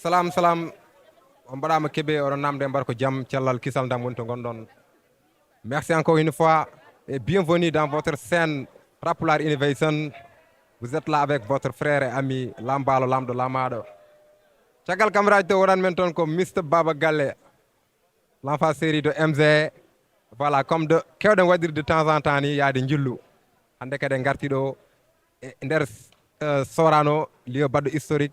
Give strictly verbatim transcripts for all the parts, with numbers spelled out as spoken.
Salam, salam. On mbaɗaama keɓe, oɗon namde mbar ko jam, cellal, kisal, ndam woni to ngonɗon. Merci encore une fois et bienvenue dans votre scène Rap Pulaar Innovation. Vous êtes là avec votre frère et ami Lambaalo, Lamɗo, Lamaaɗo. Caggal caméra ji to wonani men toon ko Mister Baba Galle, l'enfant série de M Z. Voilà, comme de keewɗen waɗirde de temps en temps ni, yaade njillu. Hannde kadi en ngarti ɗo e nder, euh, Sorano, lieu baɗɗo historique.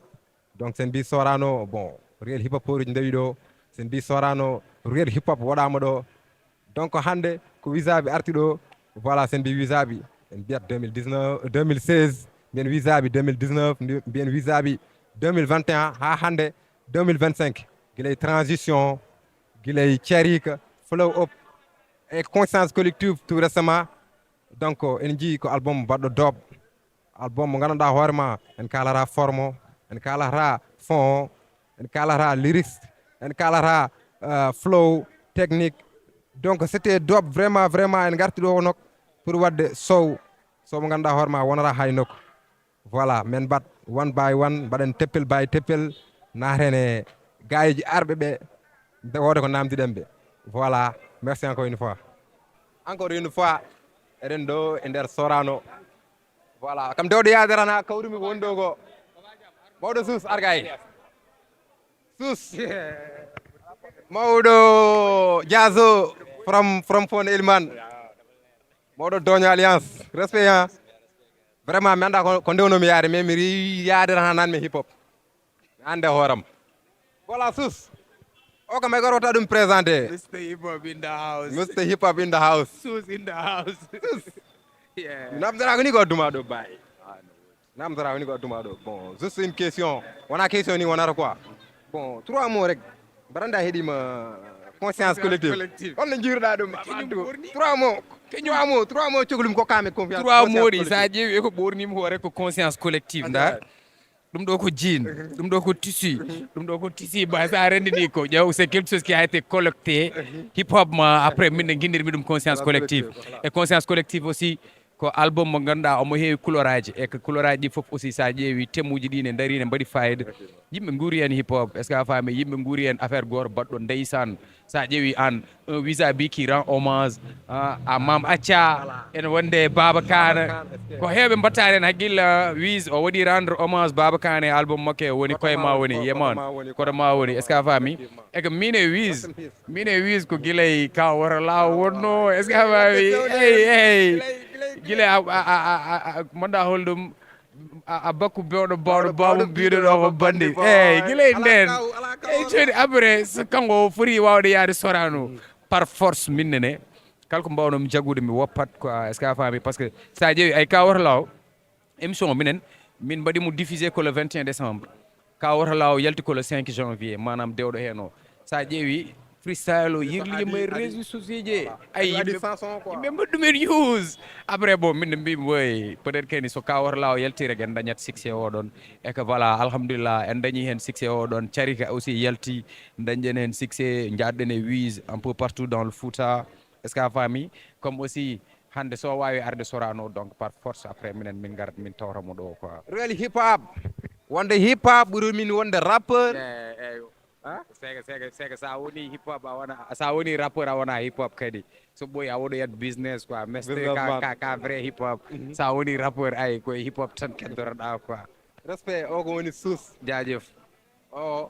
Donc, sen mbi Sorano, bon, réel hip hop poruji ndewi ɗo. Sen mbi Sorano, réel hip hop waɗaama ɗo. Donc, hannde ko Wizabi arti ɗo. Voilà, sen mbi Wizabi, en mbiyat deux mille dix-neuf, deux mille seize, mbiyen Wizabi, deux mille dix-neuf, mbi-, mbiyen Wizabi, deux mille vingt et un, haa hannde deux mille vingt-cinq. Gila e transition, gila e carika, flow up, e conscience collective tout récemment. Donc, en njii ko album baɗɗo doob. Album mo ngannduɗaa hoore ma, en kaalata forme o, en kaalata fond o, en kaalata lyrics, en kaalata, euh, flow, technique. Donc, c'était doob vraiment, vraiment, en ngarti ɗo nok pour waɗde sow, sow mo ngannduɗaa hoore ma wonata hay nokku. Voilà, men mbaɗ one by one, mbaɗen teppel by teppel, naaten e gaayeeji arɓe ɓe, nde wooda ko namdiɗen ɓe. Voilà, merci encore une fois. Encore une fois, eɗen ɗo e nder Sorano. Voilà, kam dewɗo yaade tan haa kawrumi ko woni ɗo ko. Mawɗo Sus, ar gay. Sus. Mawɗo Diazo from, from Fon Elman. Mawɗo Doño Alliance. Respect, hein. Vraiment, mi annda ko, ko ndewnomi yaade, mais mi ri yaade tan haa nan mi hip hop. Mi annde hooram. Voilà, Sus. O kam ay gorota ɗum présenté. Mister Hip Hop in the house. Mister Hip Hop in the house. Sus in the house. Sus. Yeah. Mi namdora ko ni ko duma ɗo, baay. Namdora ko ni ko duma ɗo. Bon, juste une question. Wona question ni wonata quoi. Bon, trois mots rek. Mbaɗa annda heɗima conscience collective. Collective. Holno njiiruɗa ɗum? Trois mots. Trois mots, trois mots, cohlum ko kame confiance. Trois mots ɗi, sa ƴeewi ko ɓornima hoore ko conscience collective, nda. Ɗum ɗo ko jean, ɗum ɗo ko tissu, ɗum ɗo ko tissu, ba sa rendini ko ƴeew, c'est quelque chose qui a été collecté. Hip hop ma, après min ne guindirmi ɗum conscience collective. Et conscience collective aussi, ko album mo ngannduɗaa omo heewi couleur aji, e ko couleur aji ɗi fof aussi, sa ƴeewi thème uji ɗi ne ndaari, ne mbaɗi fayida. Yimɓe nguuri heen hip hop, est-ce que a faami? Yimɓe nguuri heen affaire gooto baɗɗo ndeysaan. Sa ƴeewi aan, un Wizabi qui rend hommage, ah, à Mam Acha, ene wonde Baba Kana. Ko heewɓe mbattaani heen hakkille, ah, Wiz o waɗi rendre hommage Baba Kana e album makko, o woni koye ma woni, yeman, koto ma woni, est-ce que a faami? E ko min e Wiz, min e Wiz ko gila e ka woro law wonno, est-ce que a faami? Ey, ey. Gila a, a, a, a, a, manda holɗum, a, a bakku bewɗo bawɗo bawɗo bawɗo bawɗo biɗo ɗo ko bandi. Bawɗo. Ey, gila e nden. Ala kaw, ala kaw. Ey, joni après, so kanko o foti wawde yaade Sorano. Par force, min nene. Kala ko mbawno mi jagude, mi woppat quoi. Est-ce que a faami? Parce que sa ƴeewi ay ka woro law, émission o minen, min mbaɗi mo diffusé ko le vingt et un décembre. Ka wota law yalti ko le cinq janvier, maanaam dewɗo heen o. Sa ƴeewi freestyle o yirlima e réseaux sociaux ji. Ay, yimɓe mbaɗi ɗum en use. Après, bon, min mbimi, woy, peut-être keni so ka wota law yalti rek en dañat succès o ɗon. E que voilà, alhamdulillah, en dañi heen succès o ɗon. Carika aussi yalti, dañɗen heen succès, njaɗɗen e Wiz un peu partout dans le Fouta. Est-ce que a faami? Comme aussi, hannde so o waawi arde Sorano, donc par force après minen min ngar min tawta mo ɗo quoi. Real hip hop. Wonde hip hop ɓuri min wonde rappeur. Eyi, eyi. Hein? Sega, sega, sega, sa woni hip hop a wona, sa woni rappeur a wona hip hop kadi. So ɓoyi a woɗoyat business quoi. Meste ka, ka, ka vrai hip hop. Mhm. Sa woni rappeur ay koye hip hop tan keddotoɗa quoi. Respect, o ko woni Sus. Jaajëf. O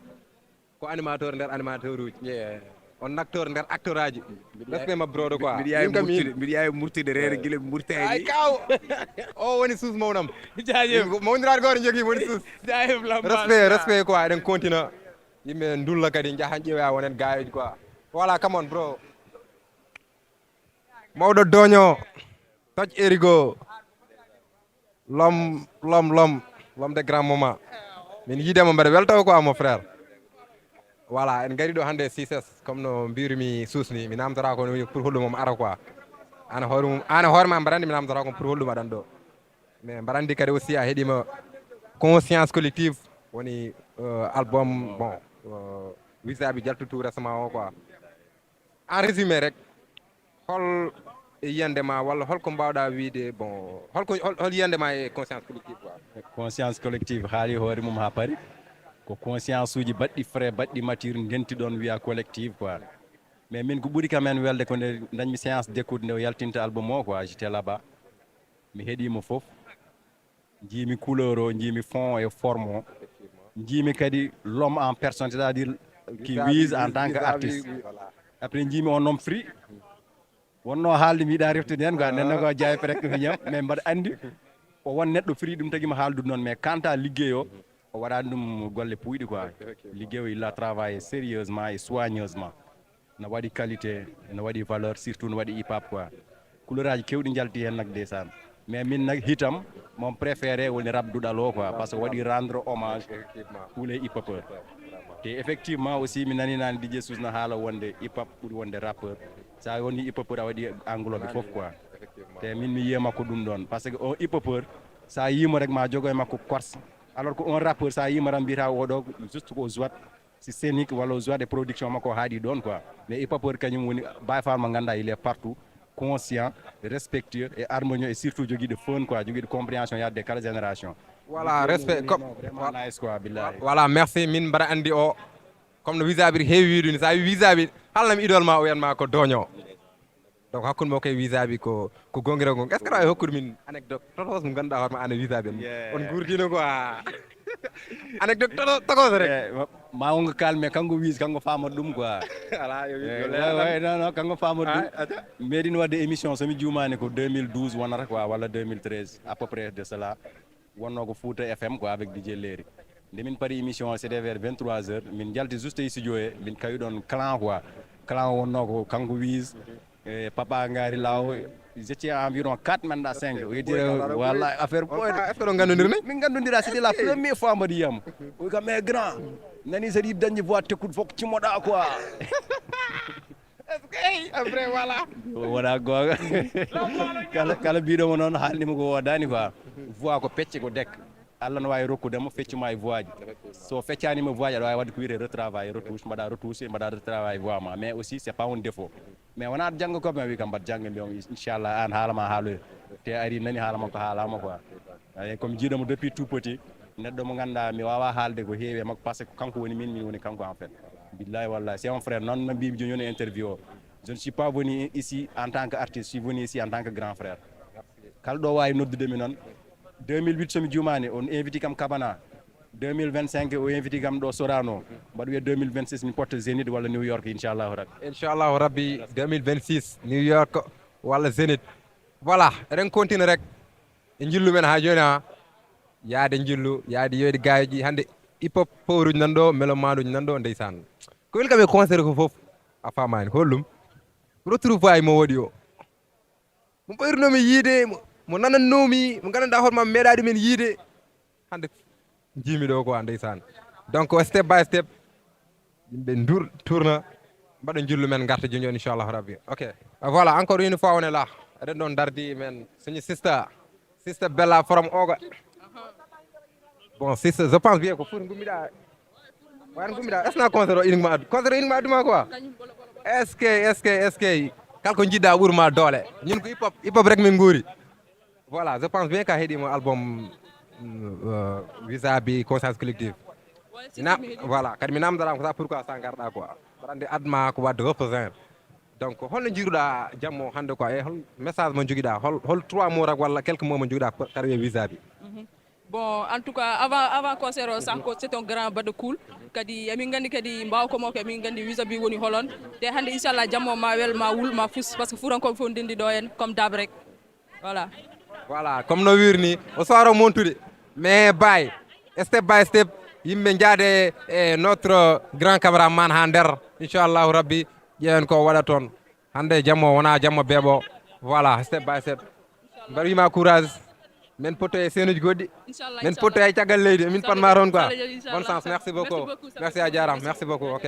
ko animateur nder animateur uji. Yeah. On acteur nder acteur aji. Respect, my brother, quoi. Mbiɗa yawi murtude, mbiɗa yawi murtude reere gila mi murtani. Ay, kaw. O woni Sus mawnam. Jaajëf. Mawniraade gooto jogii woni Sus. Jaajëf, Lamba. Respect, respect, quoi. Eɗen continue. Yimɓe ndulla kadi njaha ƴeewa wonen gaayoji, quoi. Voilà, come on, bro. Mawɗo Doño. Toj Erigo. L'homme, l'homme, l'homme, l'homme de grand moment. Min yiidema mbeɗa weltaw quoi, mon frère. Voilà, en ngari ɗo hannde e six S, comme no mbirumi Sus ni, mi namdora ko pour holɗum omo ara quoi. An hoore mum, an hoore ma mbaɗa anndi mi namdora ko pour holɗum aɗan ɗo. Mais mbaɗa anndi kadi aussi a heɗima Conscience Collective, woni, euh, album, bon, euh, Wizabi jaltu tout récemment o quoi. En résumé rek, hol e yiyannde ma, walla hol ko mbaawɗa wiyde, bon, hol ko, hol, hol yiyannde ma e Conscience Collective quoi? Conscience Collective haali hoore mum haa paari. Ko conscience uji baɗɗi frais, baɗɗi mature, ndenti ɗon, wiya collective quoi. Mais min ko ɓuri kam en welde ko nde dañmi séance d'écoute nde o yaltinta album o quoi, j'étais là-bas. Mi heɗimo fof. Njiimi couleur o, njiimi fond et forme o. Njiimi kadi l'homme en personne, c'est-à-dire qui Wiz en tant que artiste. Après njiimi on homme free. Wonno haalde mi yiɗa reftude heen quoi, nden ko jaay presque mi ñam, mais mbaɗa anndi o won neɗɗo free, ɗum tagi mo haaldude noon, mais quant à liggey o, o waɗaani ɗum golle puuyɗi quoi. Liggey o, il a travaillé sérieusement et soigneusement. No waɗi qualité, no waɗi valeur, surtout no waɗi hip hop quoi. Couleur aji kewɗi njalti heen nag ndeysaan. Mais min nag hitam, mon préféré woni rap duɗal o quoi, parce que waɗi rendre hommage tous les hip hopeurs. Te effectivement aussi mi nani nani D J Sus no haala wonde hip hop ɓuri wonde rappeur. Sa woni hip hopeur a waɗi englobe fof quoi. Te min mi yiya makko ɗum ɗon, parce que on hip hopeur sa yimo rek ma jogo e makko corse. Alors que on rappeur sa yimo tan mbiyata oɗo juste ko soit si scénique walla o soit e production makko o haaɗi ɗon quoi. Mais hip hopeur kañum woni by far mo ganduɗa il est partout, conscient, respectueux et harmonieux et surtout jogiiɗo fun quoi, jogiiɗo compréhension yadde kala génération. Voilà, respect. Vraiment nice quoi, billahi. Voilà, merci. Min mbaɗa anndi o, comme no Wiza Beat heewi wiide ni, so a wi Wiza Beat, haalnam idole ma, o wiyanma ko Doño. Donc hakkunde makko e Wiza Beat ko, ko gonngiragol. Est-ce que aɗa waawi hokkude min anecdote totos mo ngannduɗaa hoore ma an e Wiza Beat? On nguurdiino quoi. Anecdote totos, totos rek. Eh, ma, ma wonko kalmi, kanko Wiz, kanko faamata ɗum quoi. Ala, yo Wiz, eh, yo leer. Ouais, ouais, non, non, kanko faamata ɗum. Ah, aca. Meeɗin waɗde émission, so mi juumaani ko deux mille douze wonata quoi, walla deux mille treize, à peu près de cela. Wonno ko Fouta F M quoi, avec D J Leeri. Nde min pari émission o, c'était vers vingt-trois heures, min njalti juste e studio he, min kawi ɗon clan quoi. Clan o wonno ko kanko Wiz, e Papa Ngari Law, ils étaient environ quatre maintenant cinq. O yettira, voilà, affaire boy. Est-ce que ɗon nganndodirni? Min nganndodira, c'était la première fois mbaɗi yiyam. O wi kam, mais grand, nani saɗa yiɗi dañde voix tekkude fof ko cimmoɗa quoi. Est-ce que, après, voilà. Wona goonga. Kala, kala mbiɗomo noon haalnima ko wodani quoi. Voix ko pecce ko dek. Allah no wawi rokkudemo feccuma e voix ji. So feccanima voix ji aɗa wawi wadde ko wiyete retravail, retouche, mbaɗa retouche, mbaɗa retravail voix ma. Mais aussi c'est pas un défaut. Mais wona aɗa jangga ko ma wi kam mbaɗa jangga mbiya inchallah an haala ma haaloyo. Te ari nani haala makko haalama quoi. Eyi, comme jiiɗomo depuis tout petit, neɗɗo mo ganduɗa mi wawa haalde ko heewi e makko, parce que kanko woni min, min woni kanko en fait. Billahi wallahi, c'est un frère, noon no mbimi joni woni interview o. Je ne suis pas venu ici en tant que artiste, je suis venu ici en tant que grand frère. Kala ɗo wawi noddude mi noon, deux mille huit somi juumani, on inviti kam Kabana. Deux mille vingt-cinq o inviti kam ɗo Sorano. Mbaɗa wiya deux mille vingt-six mi potta Zénith walla New York, inchallahu rabbi. Inchallahu rabbi, deux mille vingt-six, New York walla Zénith. Voilà, eɗen continue rek. E njillu men haa jooni, haa yaade njillu, yaade yoyde gaayoji. Hannde hip hop powruji nan ɗo, melomanuji nan ɗo, ndeysaan. Ko weli kam e concert ko fof, a faamaani. Ko holɗum? Retrouvaille mo waɗi o. Mo ɓeyrunomi yiide, mo, mo nanannomi, mo nganndanɗaa hoore ma meeɗaa ɗumen yiide. Hannde njiimi ɗo quoi, ndeysaan. Donc, step by step, yimɓe ndur-, tourna, mbaɗa njillu men, ngarta jooni jooni, inchallahu rabbi. Ok. Voilà, encore une fois, on est là. Eɗen ɗon dardi men, suñu sister, sister Bella from Oga. Bon, sister, je pense bien ko foti ngummiɗa. Wan ngummiɗa, est-ce que na concert o uniquement addu? Concert o uniquement addu ma quoi? Est-ce que, est-ce que, est-ce que, kala ko jiɗɗa ɓuuri ma doole. Ñun ko hip hop, hip hop rek min nguuri. Voilà, je pense bien ka heɗima album, euh, Visa Bi Conscience Collective. Ina, voilà, kadi mi namdorama ko ça pourquoi sa garɗa quoi. Mbaɗa anndi adma ko wadde represent. Donc holno jiiruɗa jammo hannde quoi, e hol message mo joguiɗa, hol, hol trois mots rek walla quelques mots mo joguiɗa kadi wiye Visa Bi? Bon, en tout cas, avant, avant concert o, Sanko, c'est un grand baɗɗo cool. Kadi emin nganndi kadi mbaaw ko makko, emin nganndi Visa Bi woni holon. Te hannde inchallah jammo ma wel, ma wul, ma fus, parce que fuurankoɓe fof ndenndi ɗo en comme dab rek. Voilà. Voilà, comme no wirni, o soir o montude. Mais bay, step by step, yimɓe jaade e notre grand cameraman ha nder. Inchallahu rabbi, ƴeewen ko waɗa toon. Hannde jammo wona jammo beeɓo. Voilà, step by step. Mbaɗ wima courage. Men potto e seenuji goɗɗi. Inchallah, men potto e caggal leydi. Min panma toon quoi. Bonne chance. Merci beaucoup. Merci a jarama. Merci beaucoup. Ok.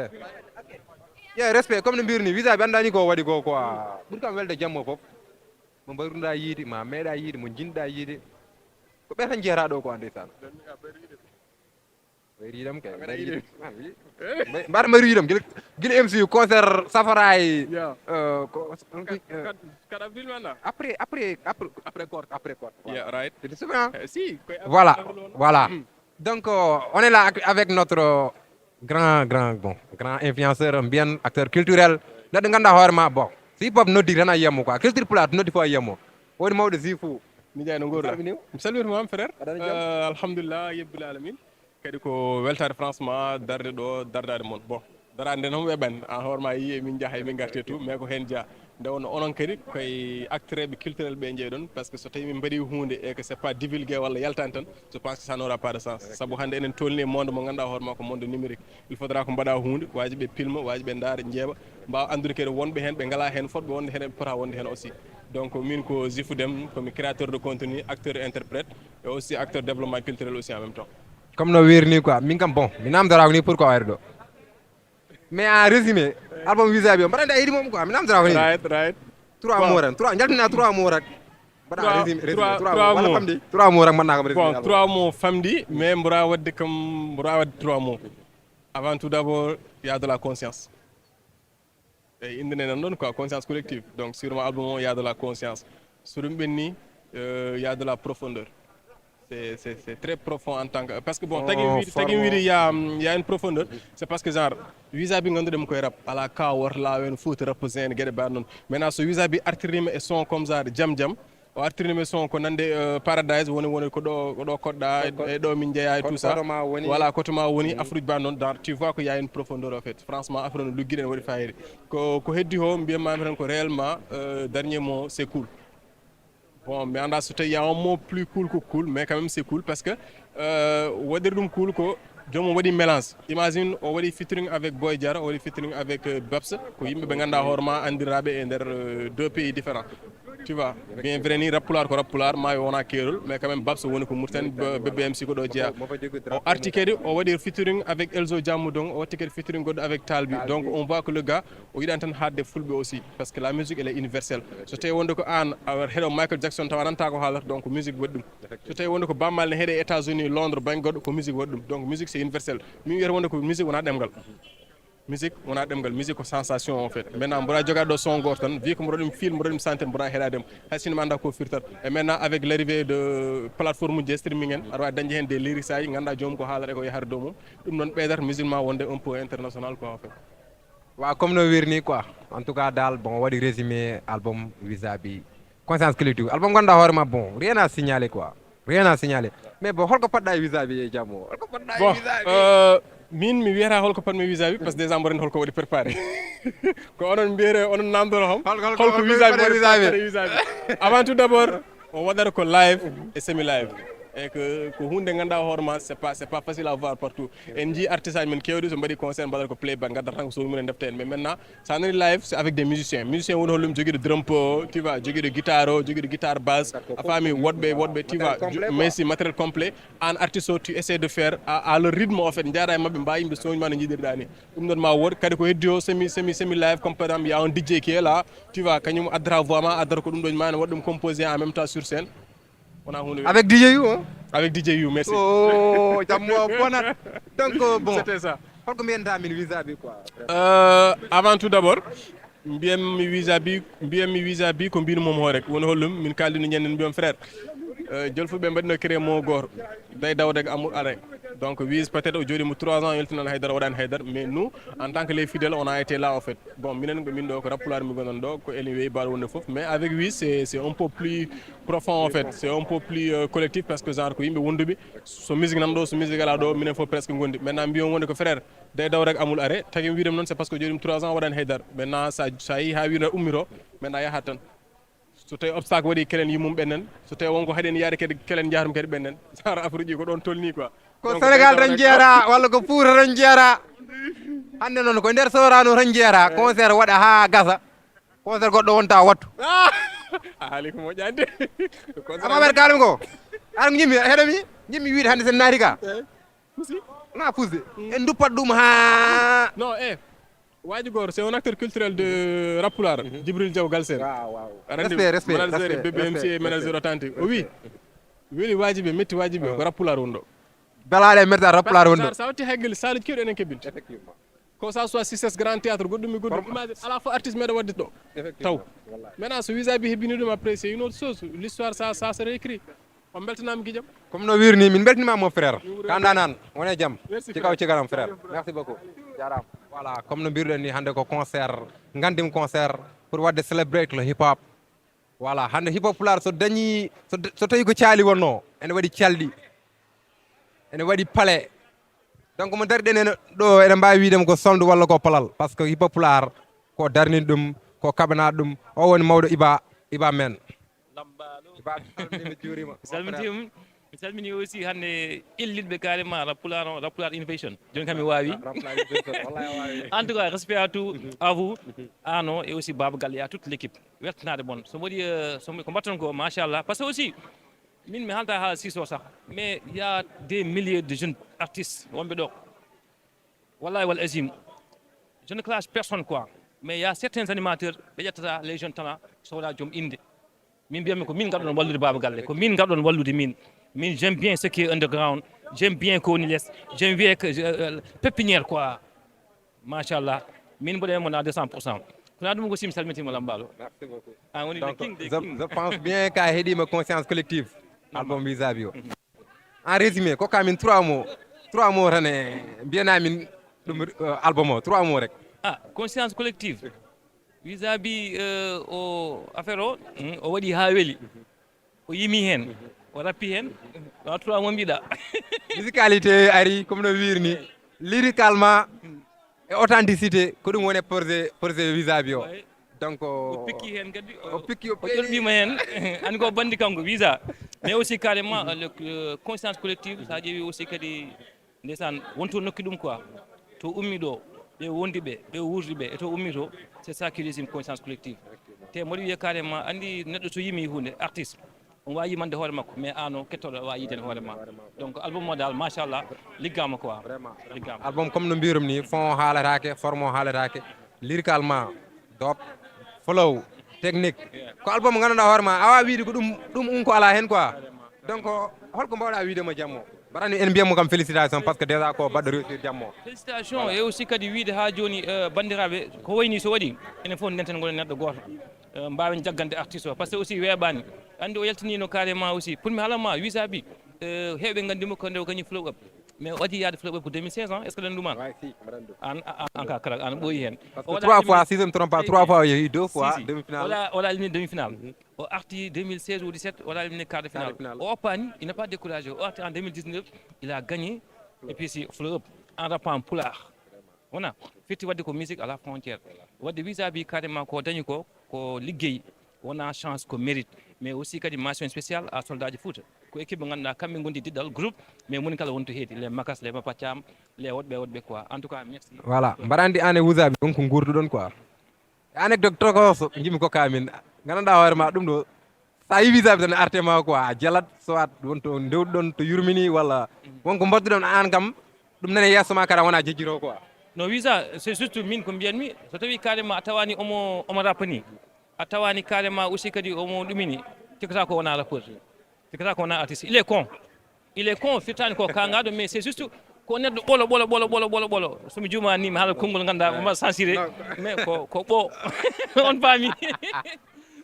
Ye respect, comme no mbirni, Visa Bi anndani ko waɗi ko quoi. Ɓuri kam welde jammo fof. Mo mbayruɗa yiide, ma meeɗa yiide, mo jinɗa yiide. Ko ɓe tan jeeyata ɗo quoi, ndeysaan. Mbayru yiidam kay. Mbayru yiidam. Mbaɗa mbayru yiidam. Gila, gila M C, concert, safaraay. Yeah. Euh, ko, euh, quatre avril maintenant. Après, après, après, après koor, après koor. Yeah, right. C'est souvent. Eh, si, koy voilà, voilà. Mm. Donc, euh, on est là ac- avec notre grand, grand, bon, grand influenceur, mbiyen acteur culturel. Neɗɗo ganduɗa hoore ma, bon, so hip hop noddi tan a yiyatmo quoi. Culture pulaar noddi fof a yiyatmo. Woni mawɗo Zifu. Nijaay, no nguurɗaa? Salmini. Mi salmini ma, frère. Aɗa jam? Euh, alhamdulillah, yebbil alamin. Kadi ko weltaare franchement darde ɗo, dardaade mon. Bon, daraade nde noon weɓani. An hoore ma yiyi emin njaha, emin ngarti tout, mais ko heen jeyaa. Nde wonno onon kadi koye acteurɓe culturel ɓe njeeyɗon, parce que so tawi min mbaɗi huunde et que c'est pas divulgué walla yaltaani tan, je pense que ça n'aura pas de sens. Sabu hannde enen tolni e monde mo ganduɗa hoore ma ko monde numérique. Il faudra ko mbaɗa huunde, waaji ɓe pilma, waaji ɓe ndaara, njeeɓa, mbaawa anndude kadi wonɓe heen, ɓe ngalaa heen, fotɓe wonde heen, ɓe pota wonde heen aussi. Donc min ko Zifu Dem, ko mi créateur de contenu, acteur et interprète, et aussi acteur développement culturel aussi en même temps. Comme no wiiri ni quoi, min kam, bon, mi namdoraako ni pourquoi o ari ɗo. Mais en résumé, album Wizabi o, mbaɗa nde a yiɗi mom quoi, mi namdoraako ni. Right, right. Trois mots tan, trois, jaltina trois mots tan. Mbaɗa résumé, résumé, trois mots. Wala famɗi? Trois mots tan mbaɗa kam résumé album. Trois mots famɗi, mais mboɗa waɗde kam, mboɗa waɗde trois mots. Avant tout d'abord, il y a de la conscience. Eyi, innde nde nan ɗon quoi, conscience collective. Donc sûrement album o, il y a de la conscience. So ɗum ɓenni, euh, il y a de la profondeur. C'est, c'est, c'est très profond en tant que, parce que bon, tagi wiide, tagi wiide, il y a, il y a une profondeur. C'est parce que genre, Wizabi ganduɗen koye rap, ala ka worta laawen, foti rap zen, geɗe mbaɗe noon. Maintenant so Wizabi artirima e son comme genre Jam Jam, o artirima e son ko nande, euh, Paradise, woni, woni ko ɗo, ko ɗo koɗɗa, e ɗo min jeeya et tout ça. Voilà, koto ma woni, afruji mbaɗe noon, genre tu vois que y a une profondeur en fait. Franchement affaire no luggiɗen, waɗi fayida. Ko, ko heddi o, mbiyatmi tan ko réellement, euh, dernier mot, c'est cool. Bon, mi annda so tawi y a un mot plus cool que cool, mais quand même c'est cool parce que, euh, waɗiri ɗum cool ko joomum waɗi mélange. Imagine o waɗi featuring avec Boy Diarra, o waɗi featuring avec, euh, Babs, ko yimɓe ɓe ganduɗa hoore ma, andiraaɓe e nder, euh, deux pays différents. Tu vois, bien vrai ni rap pulaar ko rap pulaar, maayo wona keerol, mais quand même Babs woni ko Mauritanie, B-, B B M C ko ɗo jeeya. O arti kadi, o waɗi featuring avec Elzo Jamudong, o watti kadi featuring goɗɗo avec Talbi. Donc on voit que le gars, o yiɗani tan haaɗde fulɓe aussi, parce que la musique elle est universelle. So tawi wonde ko an a heɗo Michael Jackson tawa nanta ko haalata, donc musique waɗi ɗum. So tawi wonde ko Baaba Maal ne heɗe États-Unis, Londres, banggue goɗɗo, ko musique waɗi ɗum. Donc musique c'est universel. Min wiyata wonde ko musique wona ɗemgal. Musique wona ɗemgal, musique ko sensation en fait. Maintenant mboɗa joga ɗo son goto tan, vu que mboɗo ɗum feel, mboɗo ɗum sentir, mboɗa heɗade mo. Hay sinno mi anda ko firtata. Et maintenant avec l'arrivée de plateforme de streaming en, aɗa wawi dañde hen des lyrics aji, ganduɗa joomum ko haalata e ko yahata dow mum. Ɗum noon ɓeydata musique ma wonde un peu international quoi en fait. Wa comme no wirni quoi. En tout cas dal, bon, waɗi résumé album Wizabi. Conscience collective. Album ganduɗa hoore ma, bon, rien à signaler quoi. Rien à signaler. Mais bon, holko poɗɗa e Wizabi e jam o? Holko poɗɗa e Bon, Wizabi? Euh, min mi wiyata holko poɗmi e Wizabi, parce que déjà mboɗo holko waɗi préparé. Ko onon mbiyete, onon namdoto kam. Holko, holko, holko holko Wizabi poɗɗa e waɗi Wizabi? Préparé Wizabi. Avant tout d'abord, o waɗata ko live e semi live. E ko, ko hunde ganduɗa hoore ma, c'est pas, c'est pas facile à voir partout. En jii artiste aji men kewɗi so mbaɗi concert mbaɗata ko playback, gadda tan ko sowni mumen defta en. Mais maintenant, sa nani live, c'est avec des musiciens. Musicien woni hollum jogiiɗo drum po, tu vois, jogiiɗo guitare o, jogiiɗo guitare basse. A faami, woɗɓe, woɗɓe, tu vois, mais si matériel complet, an artiste o, tu essaies de faire à, à leur rythme, en fait, jaada e maɓɓe, mbawi yimɓe sowni ma no jiiɗirɗa ni. Ɗum ɗon ma wood, kadi ko heddi o, semi, semi, semi live, comme par exemple, il y a un D J qui est là, tu vois, kañum addata voix ma, addata ko ɗum ɗon ma, ne waɗa ɗum composé en même temps sur scène. Wona hunde. Avec D J U, hein? Avec D J U, merci. Oh, jammo bonat. Donc, euh, bon. C'était ça. Holko mbiyanta min Wizabi quoi? Euh, avant tout d'abord, mbiyatmi Wizabi, mbiyatmi Wizabi ko mbinu mom hoore. Woni hollum, min kaldi no ñanden mbiyam frère. Euh, jolfuɓe mbaɗino créé mo goto. Day daw daga amul are. Donc, Wiz peut-être o jooɗi mo trois ans, yaltinani haydara, waɗani haydara. Mais nous, en tant que les fidèles, on a été là, en fait. Bon, minen ko min ɗo, ko rap pulaar mi gonon ɗo, ko enen weyi baal wonde fof. Mais avec Wiz, c'est, c'est un peu plus profond, en fait. C'est un peu plus, euh, collectif, parce que genre, ko yimɓe wonduɓe, so musique nan ɗo, so musique ala ɗo, minen fof presque gondi. Maintenant, mbiyon wonde ko frère, day daw rek amul arrêt. Tagi wiide noon, c'est parce que jooɗi trois ans, waɗani haydara. Maintenant, sa, sa yi ha wiide ummito, maintenant yahat tan. So tawi obstacle waɗi kelen yimmum ɓennen, so tawi wonko haɗen yaade kadi kelen jahrum kadi ɓennen. Genre affaire ji ko ɗon tolni quoi. Ko donc, Sénégal tan jeera, walla ko Fuuta tan jeera. Hannde noon ko nder Sorano tan jeera. Eh. Concert waɗa ha gasa. Concert goɗɗo wonta wattu. Ah! A haali ko moƴƴani de. Concert ama ɓer kalmi ko. Ar jimmi heɗomi, jimmi wiide hannde sen naati ka. Eh. Fusi? Na fusi. Mm. En duppat ɗum ha. Non, eh. Waji Gor, c'est un acteur culturel de rap pulaar, Djibril Diaw Galsen. Waaw, waaw. Aɗa anndi respect, respect, manager respect, B B M C, respect, manager respect, authentique. O wi, weli waji ɓe, metti waji ɓe, ko rap pulaar wonɗo. Belaɗe metta rap pulaar wonɗo. Sa, sa watti haygel, saaluji kewɗi enen kebbinta. Effectivement. Ko ça soit C C S Grand Théâtre, goɗɗum e goɗɗum, imagine, ala fof artiste meɗa wadde ɗo. Effectivement. Taw. Wallahi. Maintenant, so Wizabi hebbini ɗum, après, c'est une autre chose. L'histoire, ça, ça se réécrit. On mbeltanaama giƴam. Comme no wirni, min mbeltaniima mon frère. Ka ndaanaan, wone jam. Merci, ci kaw frère. Ci kanam frère. Merci beaucoup. Jaaraama. Voilà, comme no mbiruɗen ni, hannde ko concert, nganndim concert pour waɗde celebrate le hip hop. Voilà, hannde hip hop pulaar so dañi, so, so tawi ko caali wonno, ene waɗi calɗi, ene waɗi pale. Donc mo darɗen ene ɗo, ene mbaawi wiide mo ko solde walla ko palal, parce que hip hop pulaar ko darnin ɗum, ko kaɓana ɗum. O woni mawɗo Iba, Iba men. Iba, mi salmini, mi juurima. Mi salmitima. Mi salmini aussi hannde ƴellitɓe carrément Rap Pulaar o, Rap Pulaar Innovation. Jooni kam mi waawi. Rap Pulaar Innovation, wallahi a waawi. En tout cas, respect à tout, à vous, Arno et aussi Baba Galle et à toute l'équipe. Weltanaade mon. So mbaɗi, euh, so mbaɗi ko mbatton ko, machallah. Parce que aussi, min mi haalta haala Siso sax, mais il y a des milliers de jeunes artistes wonɓe ɗo. Wallahi wal azim, je ne clash personne quoi. Mais il y a certains animateurs, ɓe ƴettata les jeunes talents, so wona joom innde. Min mbiyatmi ko min ngarɗon wallude Baba Galle, ko min ngarɗon wallude min. Min, j'aime bien ce qui est underground, j'aime bien ko woni les, j'aime bien que, euh, euh, pépinière quoi. Machallah, min mboɗo e mon à deux cents pour cent. Kono ɗum ko si mi salmitima Lambaalo. Merci beaucoup. An woni le Donc, king des je, kings. Je pense bien ka heɗima Conscience Collective, album Vis-à-vis o. En résumé, ko kamin trois mots, trois mots tan e mbiyana min ɗum, euh, album o, trois mots rek. Ah, Conscience Collective. Vis-à-vis, euh, o affaire o, hmm, o waɗi ha weli. O yimi hen. O rappi hen. Wa trois mots mbiɗa. Musicalité ari, comme no wirni. Lyricalement, e authenticité, ko ɗum woni projet, projet Vis-à-vis o. Ouais. Donc, o pikki hen kadi, o pikki, o o ƴolɓima hen. Ani ko bandi kanko, Visa. Mais aussi carrément, euh, le, euh, Conscience Collective, sa ƴeewi aussi kadi, ndeysaan, wonto nokki ɗum quoi. To ummi ɗo, ɓe wondi ɓe, ɓe wurdi ɓe, e to ummi to, c'est ça qui régime Conscience Collective. Te mboɗo wiya carrément, andi neɗɗo so yimi hunde, artiste, on wawi yimande hoore makko, mais an o kettoɗo a wawi yiden hoore ma. Donc album o dal, machallah, liggama quoi. Vraiment. Liggama. Album comme no mbirum ni, fond o haalatake, forme o haalatake, lyricalement, dope, flow, technique. Yeah. Ko album mo ganduɗa hoore ma, a wawi wiide ko ɗum, ɗum un ko ala hen quoi. Donc, holko mbawɗa wiide mo jammo? Mbaɗani en mbiyatmo kam félicitation parce que déjà ko baɗɗo réussir jammo. Félicitations. Voilà. Et aussi kadi wiide ha joni, euh, bandiraɓe, ko wayni so waɗi, enen fof ndenten gonen neɗɗo goto. Euh, mbawen jaggande artiste o, parce que aussi weeɓani. Andi o yaltinino carrément aussi. Pour mi haalama, Vis-à-vis, euh, hewɓe gandimo ko nde o gañi flow up. Mais o adi yaade flow up ko deux mille seize ans, est-ce que ɗen ɗum an? Ouais, si, mbaɗan ɗum. An, an, an ka kala, an ɓooyi hen. Parce que trois fois, si je ne me trompe pas, trois fois o yeehi, deux fois demi-finale. Wala, wala éliminé demi-finale. Mhm. O arti deux mille seize ou dix-sept, o waɗa éliminé quart de finale. Quart de finale. O oppaani, il n'a pas découragé. O arti en deux mille dix-neuf, il a gagné. Et puis si flow up, en rappant pulaar. Wona, firti waɗde ko musique à la frontière. Waɗde Vis-à-vis carrément ko dañi ko, ko liggey, wona chance, ko mérite. Mais aussi kadi mention spéciale à Soldaaji Fouta. Ko équipe mo ganduɗa kamɓe gondi diɗɗal groupe, mais moni kala wonto heedi, les Makas, les Papa Thiam, les woɗɓe, woɗɓe quoi. En tout cas, merci. Voilà, mbaɗa andi an e Vis-à-vis, on ko gurduɗon quoi. Anecdote tokoso jimi ko kamin. Gandanɗa hoore ma ɗum ɗo. Sa yi Vis-à-vis tan arte ma quoi, a jalat, soit wonto ndewɗon to yurmini walla wonko mbattuɗon an kam, ɗum nane yeeso ma kara wona jejjiro quoi. No Visa, c'est juste min ko mbiyatmi, so tawi carrément a tawani omo, omo rappani, a tawani carrément aussi kadi omo ɗumini, cikkata ko wona rappeur. Cikkata ko wona artiste. Il est con. Il est con, firtani ko kangaɗo, mais c'est juste ko neɗɗo ɓolo, ɓolo, ɓolo, ɓolo, ɓolo, ɓolo. So mi juumani, mi haala konngol ganduɗa, mo ma censuré. Non. Mais ko, ko ɓo. On paami.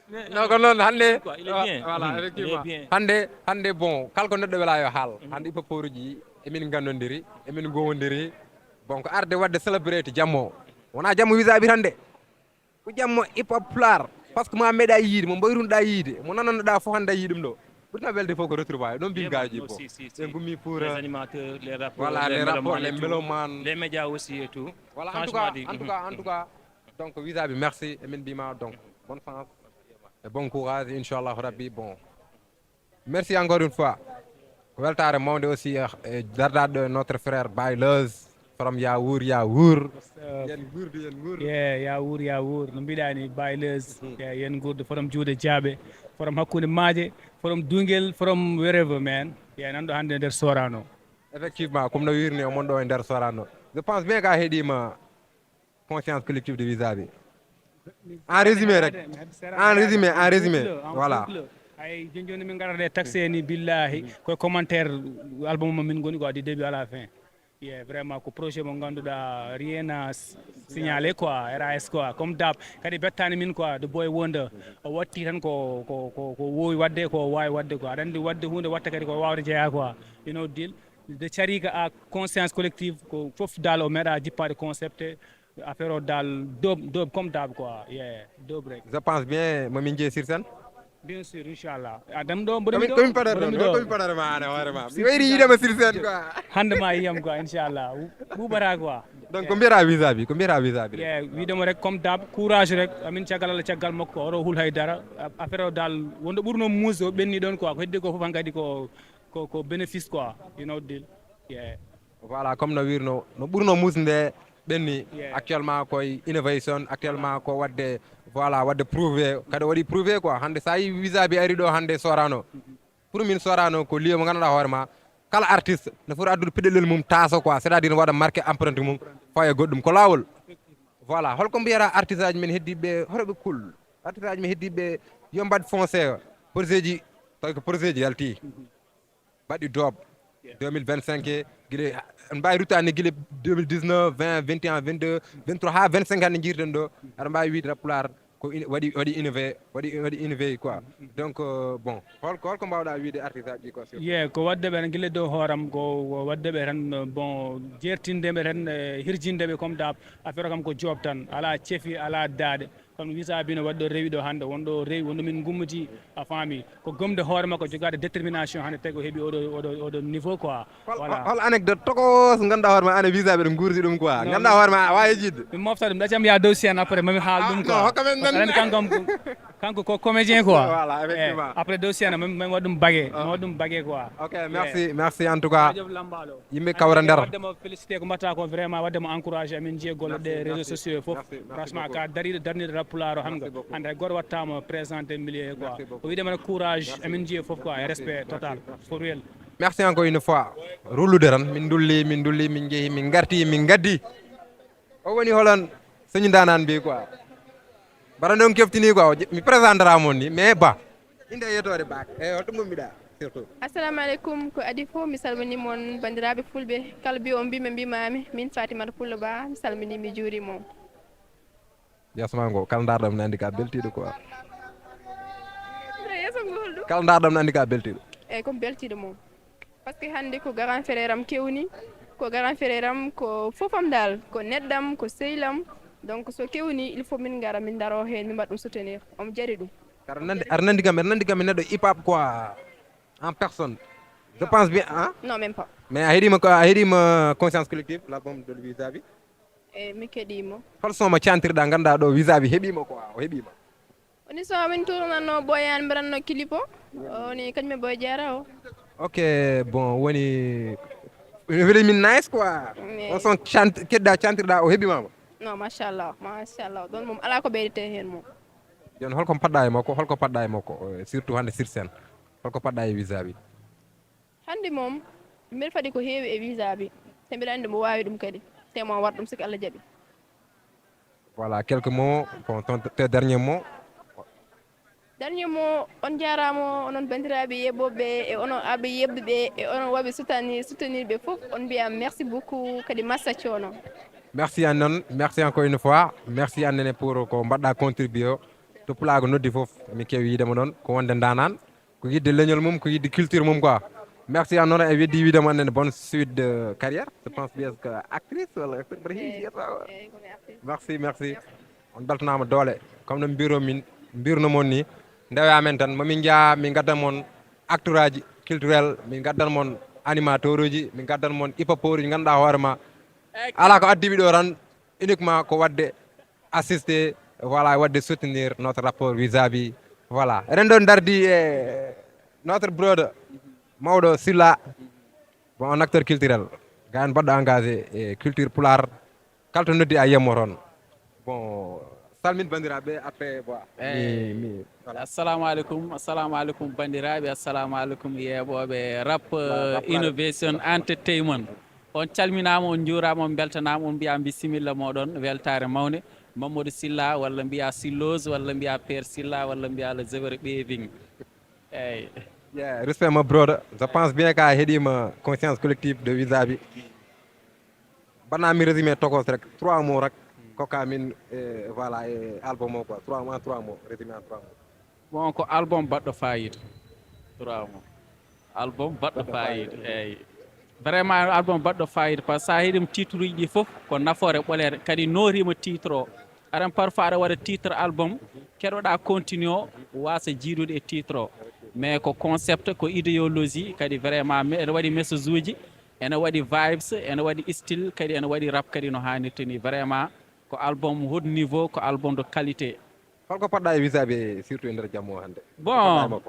Mais Non, ko noon, hannde, quoi, il est bien. Voilà, mhm, effectivement. Il est bien. Hannde, hannde, bon, kala ko neɗɗo wela yo haal. Mhm. Hannde, hip-hopperuji, emin nganndondiri, emin ngowondiri. Bon, ko arde waɗde celebrate jammo. Wona jammo Vis-à-vis tan de. Ko jammo hip-hop pulaar. Parce que ma meeɗa yiide, mo mbayrunoɗa yiide, mo nananoɗa fof hannde a yii ɗum ɗo. Ɓurna welde fof ko retrouvaille. Ɗum mbimi gaaji fof. Si, si, si. Ɓe ngummi pour, les animateurs, les rappeurs, voilà, les mélomanes et tout. Les mélomanes. Les médias aussi et tout. Voilà, en tout cas, franchement, en tout cas, en tout cas, donc, Vis-à-vis, merci. Emin mbima, donc, bonne chance. E bon courage, inchallahu rabbi. Bon, merci encore une fois. Ko weltaare mawnde aussi, eh, eh, dardaɗo notre frère Baye Leuz from Ya Wuur Ya Wuur. What's up? Yen guurdu, yen guurdu. Yeah, Ya Wuur Ya Wuur. No mbiɗa ni, Baye Leuz. Mhm. Yeah, yen guurdu from Juuɗe Jaaɓe, from hakkunde maaje, from Duungel, from wherever, man. Yeah, nan ɗo hannde nder Sorano. Effectivement, comme no wirni omon ɗo e nder Sorano. Je pense bien ka heɗima Conscience Collective de Vis-à-Vis. En résumé rek. En résumé, en résumé. Voilà. Ay, joni joni min ngarata e taxe ni, billahi. Ko commentaire album mo min ngoni ko du début à la fin. Yeah, vraiment, ko projet mo ngannduɗaa, rien à s-, Signalé quoi, R A S quoi, comme d'hab. Kadi bettaani min quoi, the boy wonder. O watti tan ko, ko, ko, ko woowi waɗde, ko o waawi waɗde quoi. Aɗa anndi waɗde huunde watta kadi ko waawde jeyaa quoi. You know, deal. De carika à conscience collective, ko fof daal o meeɗa jippaade concept. Affaire o daal doob, doob comme d'hab quoi. Yeah, doob rek. Je pense bien, momin jeeyi sur scène. Bien sûr, inchallah. Adam ɗo, mboɗo mi ɗo, komin paɗata mboɗo mi ɗo. Komin paɗata ma an e hoore ma. Mi wayri yiidema sur scène quoi. Hannde ma yiyam quoi, inchallah. Ɓuuɓata quoi. Donc, ko mbiyata Wizabi, ko mbiyata Wizabi rek? Yeah, wiidemo rek comme d'hab, courage rek. Amin caggal Allah, caggal makko, oɗo hul hay dara. A-, affaire o daal, wonde ɓurno muus o ɓenni ɗon quoi. Ko heddi ko fof hankadi ko, ko, ko bénéfice quoi. You know deal. Yeah. Voilà, comme no wirno, no ɓurno muus nde ɓenni. Yeah. Actuellement koye innovation, actuellement ko waɗde, voilà, waɗde prouvé, kadi waɗi prouvé quoi. Hannde sa yi Wizabi ari ɗo hannde Sorano. Pour min Sorano ko lieu mo ngannduɗaa hoore ma, kala artiste no foti addude peɗelel mum taaso quoi, c'est-à-dire no waɗa marqué empreinte mum, fawa e goɗɗum. Ko laawol. Voilà, holko mbiyata artiste aji men heddiiɓe, hoto ɓe kul. Artiste aji men heddiiɓe yo mbaɗ foncé projet ji, tawi ko projet ji yalti. Mbaɗi doob deux mille vingt-cinq, gila, en mbaawi ruttaade gila deux mille dix-neuf, vingt, vingt et un, vingt-deux, vingt-trois, haa vingt-cinq hannde njirten ɗo. Aɗa mbaawi wiide Rap Pulaar ko in-, waɗi, waɗi innové, waɗi, waɗi innové quoi. Donc, euh, bon, hol-, ko holko mbaawɗaa wiide artiste aji ɗi quoi, surtout? Ye, ko waɗde ɓe tan gila dow hooram, ko, ko waɗde ɓe tan, euh, bon, jeertinde ɓe tan, euh, hirjinde ɓe comme d'hab, affaire o kam ko job tan, alaa cefi, alaa daaɗe. Comme Wizabi no waɗi ɗo rewi ɗo hannde, won ɗo rewi, won ɗo min gummiti, a faami. Ko gomde hoore makko, jogaade détermination hannde tawi ko heɓi oɗo, oɗo, oɗo niveau quoi. Hol, voilà. Hol anecdote tokos ngannduɗaa hoore ma an e Wizabi ɓe nguurdi ɗum quoi? Non, ngannduɗaa hoore ma a waawi jidde. Mi mofta ɗum, ɗaccam yaa dow scène après, mami haal ɗum quoi. Ah, non, hokka men tan. Aɗa anndi kanko, kanko ko comédien quoi. Voilà, effectivement. Eh, après dow scène, mami, mami waɗ ɗum bagé, mi waɗ ɗum bagé quoi. Ok, merci, merci en tout cas. Jaajëf Lambaalo. Yimɓe kawra nder. Waɗde mo félicité ko mbaɗta ko vraiment, waɗde mo encouragé, amin njiya golle ɗe réseaux sociaux fof. Merci, merci beaucoup. Franchement, ka dariɗo, darniɗo Rap Pulaar o hannga. Merci beaucoup. Hannde hay gooto waɗtaama présenté milieu he quoi. Merci beaucoup. O wiide mana courage, merci, amin njiya fof quoi, merci, respect total, merci, for real. Merci encore une fois. Rullude tan, min ndulli, min ndulli, min njehi, min ngarti, min ngaddi. O woni holon, soñi ndanan mbi quoi. Mbaɗa ɗon keftini quoi, mi présentera mon ni, mais ba. Innde e yettoode baake. Eyi, holto ngummiɗaa surtout? Assalamu aleykum, ko adii fof mi salminii mon banndiraaɓe fulɓe. Kala mbiyo on mbiimi mbiimaami, min Fatimata Pullo Ba, mi salminii, mi juuriima on. Yeeso ma ngo, kala ndaarɗo mi nandi ka beltiiɗo quoi. Yeeso ngo holɗum? Kala ndaarɗo mi nandi ka beltiiɗo. Eyi, ko mi beltiiɗo moom. Parce que hannde ko grand frère am kewni, ko grand frère am, ko fof am daal, ko neɗɗam, ko sehil am. Donc so kewni, il faut min ngara, min ndaro heen, min mbaɗa ɗum soutenir. Omo jari ɗum. Aɗa nandi, aɗa nandi kam, aɗa nandi kam e neɗɗo hip hop quoi, en personne. Je pense bien, hein? Non, même pas. Mais a heɗima ko, a heɗima Conscience Collective, l'album de Wizabi? Eyi, mi keɗiima. Hol son mo cantirɗaa, ngannduɗaa ɗo Wizabi heɓiima quoi, o heɓiima? Woni so min tournatno Boy An, mbaɗatno clip o. O woni kañum e Boy Diarra o. Ok, bon, woni, woni min nice quoi. Mais on son cant-, keɗɗa, cantirɗa, o heɓima mo? Non, machallah, machallah. Ɗon moom alaa ko ɓeydete heen moom. Jon, holko paɗɗa e makko, holko paɗɗa e makko, eh, surtout hannde sur scène? Holko paɗɗa e Wizabi? Hannde moom, mbeɗa faɗi ko heewi e Wizabi. Te mbiɗa anndi mo waawi ɗum kadi. Te mo waɗ ɗum siko Allah jaɓi. Voilà, quelques mots, bon, ton, tes derniers mots. Dernier mot, on jaaraama, onon banndiraaɓe yeɓooɓe e onon aɓe yeɓɓuɓe e onon waɓe soutenir, soutenir ɓe fof, on mbiya merci beaucoup, kadi massa coono. Merci à non, merci encore une fois, merci à nene pour ko mbaɗɗa contribué o. To pulaagu noddi fof, mi kewi yiide mo ɗon, ko wonde ndanan, ko yidde leñol mum, ko yidde culture mum quoi. Merci à non, e weddi wiide mo annen bonne suite de carrière. Je pense bien que actrice wala acteur, mbaɗa heewi fiyata. Eyi, ko mi actrice. Merci, merci. On beltanaama doole. Comme no mbiro min, mbirno mon ni, ndewe amen tan, mamin njaa, min ngaddan mon acteur aji culturel, min ngaddan mon animateur uji, min ngaddan mon hip hop uji, ngannduɗaa hoore ma. Alaa ko addiɓe ɗo tan, uniquement ko waɗde assister, voilà, waɗde soutenir notre rapport Wizabi. Voilà. Eɗen ɗo ndardi e notre brother, mawɗo Silla. Bon, un acteur culturel. Gars baɗɗo engagé e culture pulaar. Kala to noddi a yiyat mo toon. Bon, salmin banndiraaɓe, après, voilà. Eyi. Mi, mi, voilà. Assalamu aleykum, assalamu aleykum banndiraaɓe, assalamu aleykum yeeɓooɓe Rap, voilà, Rap, euh, Innovation Entertainment. On calminaama, on njuuraama, on mbeltanaama, on mbiyaa bisimilla mooɗon, weltaare mawnde. Mamadou Silla, walla mbiyaa Silloz, walla mbiyaa Père Silla, walla mbiyaa le Zébré Ɓeeving. Eyi. Yeah, respect, my brother. Je pense bien que a heɗima Conscience Collective de Wizabi. Mbaɗnami résumé tokos rek, trois mots rek. Kokka min, e, voilà, e album o quoi, trois mois, trois mots, résumé en trois mots. Bon, ko album baɗɗo fayida. Trois mots. Album baɗɗo fayida, eyyi. Vraiment album baɗɗo fayida, par ce que sa heɗima titre uji ɗi fof ko nafoore ɓoleede, kadi nootima titre o. Aran parfois aɗa waɗa titre album, keɗoɗa continue o, wasa jiidude e titre o. Mais ko concept, ko idéologie, kadi vraiment ene waɗi message uji, ene waɗi vibes, ene waɗi style, kadi ene waɗi rap kadi no hannirta ni. Vraiment ko album haut niveau, ko album de qualité. Holko poɗɗa e Wiza B surtout e nder jamma o hannde? Bon,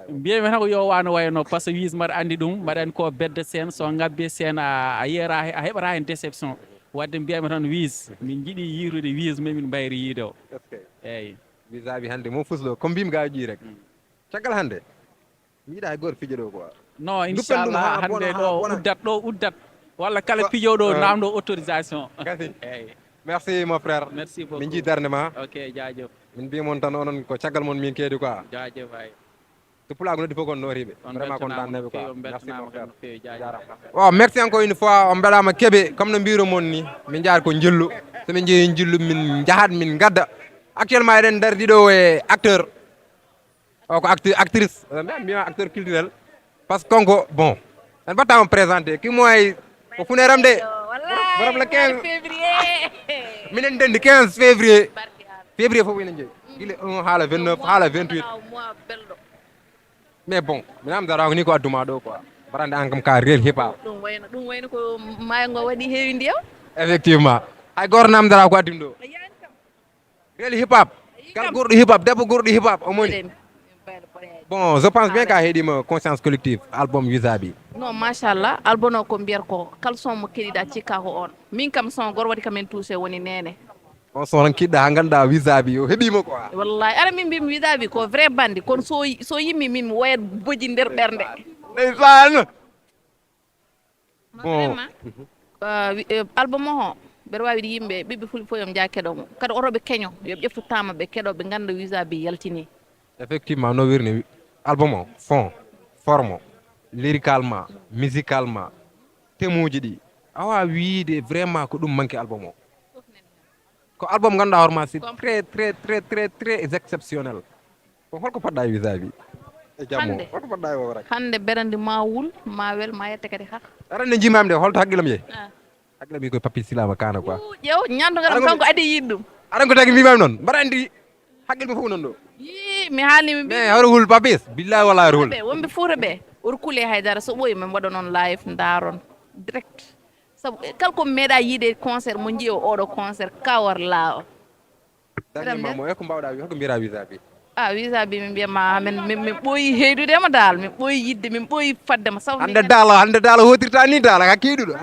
mbiyami tan ko yo wano wayno, par ce que Wiz mbaɗa anndi ɗum, mbaɗa anndi ko bedde seen, so ngabbe seen a, a yeera, a heɓata heen déception. Wadde mbiyami tan Wiz, min njiɗi yiirude Wiz, mais min mbayri yiide o. Eyyi. Wiza B hannde mo fusɗo, ko mbimi ga ji rek. Caggal hannde, mi yiɗa hay goto fijo ɗo quoi. Non, inchallah, hannde ɗo uddat, ɗo uddat. Walla kala pijoɗo namdo autorisation. Eyyi. Merci mon frère. Merci beaucoup. Min jii darnde ma. Ok, jaajëf. Min mbi mon tan onon ko caggal mon min keedi quoi. Jaajëf ay. To pulaagu noddi fof kon nooriɓe. Vraiment kon danneɓe quoi. Merci mon frère. Waaw, merci encore une fois, on mbelama keɓe comme no mbiro mon ni. Min jahat ko jillu. So min jeeyi jillu min jahat min gadda. Actuellement eɗen nder ɗiɗo e acteur. O ko actrice, mbiyama acteur culturel. Parce que kanko bon, en mbatta on présenté ki moy ko funeram de. Borom le quinze février. Minen dendi quinze février. Février fof ina jeeyi, gila un haala vingt-neuf haala vingt-huit. Mais bon, mi namdara ko ni ko adduma ɗo quoi. Mbaɗande an kam ka real hip hop. Ɗum wayno, ɗum wayno ko maayo ngo waɗi heewi ndiyam. Effectivement. Hay goto namdara ko addimi ɗo. Real hip hop. Kala goɗɗo hip hop, debbo goɗɗo hip hop, o moni. Bon, je pense bien ka heɗima conscience collective album Wiza B. Non, machallah, album o ko mbiyata ko kala son mo keɗiɗa cikka ko on. Min kam son goro waɗi kam en touché woni nene. On son tan kiɗɗa ha ganduɗa Wiza B o heɓima quoi. Wallahi ara min mbimi Wiza B ko vrai bandi, kono so so yimmi min mi woyat boji nder ɓernde. Ndeysaan. Bon. Vraiment, euh, wi- euh, album o ho mbeɗa wawi wiide yimɓe ɓiɓɓe fulɓe fof yo njaha keɗo mo, kadi otoɓe keño yo ƴeftu tama ɓe keɗo ɓe ganda Wiza B yaltini. Effectivement no wirni album o fond, forme, lyricalement, musicalement, thème uji ɗi a wawa wiide vraiment ko ɗum manque album o. Ko album ganduɗa hoorema c'est très très très très très exceptionnel. Ko holko poɗɗa e Wiza B? E jammo hande holko poɗɗa e wowraki? Hande berandi ma wul ma wel ma yette kadi ha. Aɗa andi jimami de holto haqqilam yeehi? Ah. Haqqilam yeehi koye Papi Silama kana quoi. Ƴeew ñandugal am kanko adi yiɗ ɗum. Aɗa ko tagi mbimami noon mbaɗa andi haqqilam fof non ɗo. Yi mi haalni mi mais hoto hul Papis billahi wallahi hoto hul. Wonɓe Fuuta ɓe oto kule haydara so ɓooyi min mbaɗa noon live ndaron direct. Sabu kala ko meeɗa yiide concert mo jiiyo oɗo concert kawar laawa. Daniel mamo e ko mbawɗa wi hoko mbira Wiza B? A Wiza B min mbiyama min min ɓooyi heydude mo dal min ɓooyi yidde min ɓooyi fadde mo sabu hande dal hande dal hotirta ni dal ka keyɗuɗo.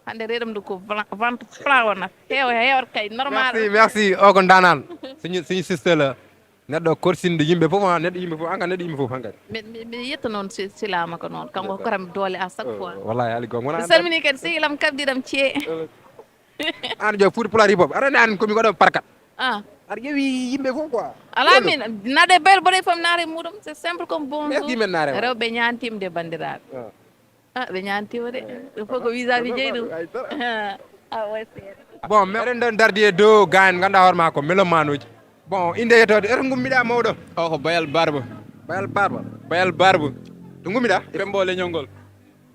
Hande reɗam ɗo ko vente plan wona heewa heewata kay normal. Merci merci o ko danan. Siñi siñi sister la. Neɗɗo korsinɗo yimɓe fof ha neɗɗo yimɓe fof hanka neɗɗo yimɓe fof hankadi. Mi yetta noon silama ko noon kanko hokkatam doole à chaque fois. Wallahi haali gom wona. Mi salmini kadi sehilam kabdiɗam cee. An jo fuuti pulaar hip hop aɗa andi an komi waɗo parkat. Ah. Aɗa ƴeewi yimɓe fof quoi. Ala min naade bel boɗe fof naare muɗum c'est simple comme bonjour. Merci men naare. Rewɓe ñantimde bandiraɓe. Ah ɓe ñaantiima de. Ɗum fof ko wiisaaji jeyi ɗum. A oy seeɗa. Bon, meɗen ɗon dardi e dow gaayen ngannduɗaa hoore maa ko melomanuuji. Bon, innde yettoode eto ngummiɗaa mawɗo. O ko Bayal Barba. Bayal Barba. Bayal Barba. To ngummiɗaa? Pembo leñol ngol.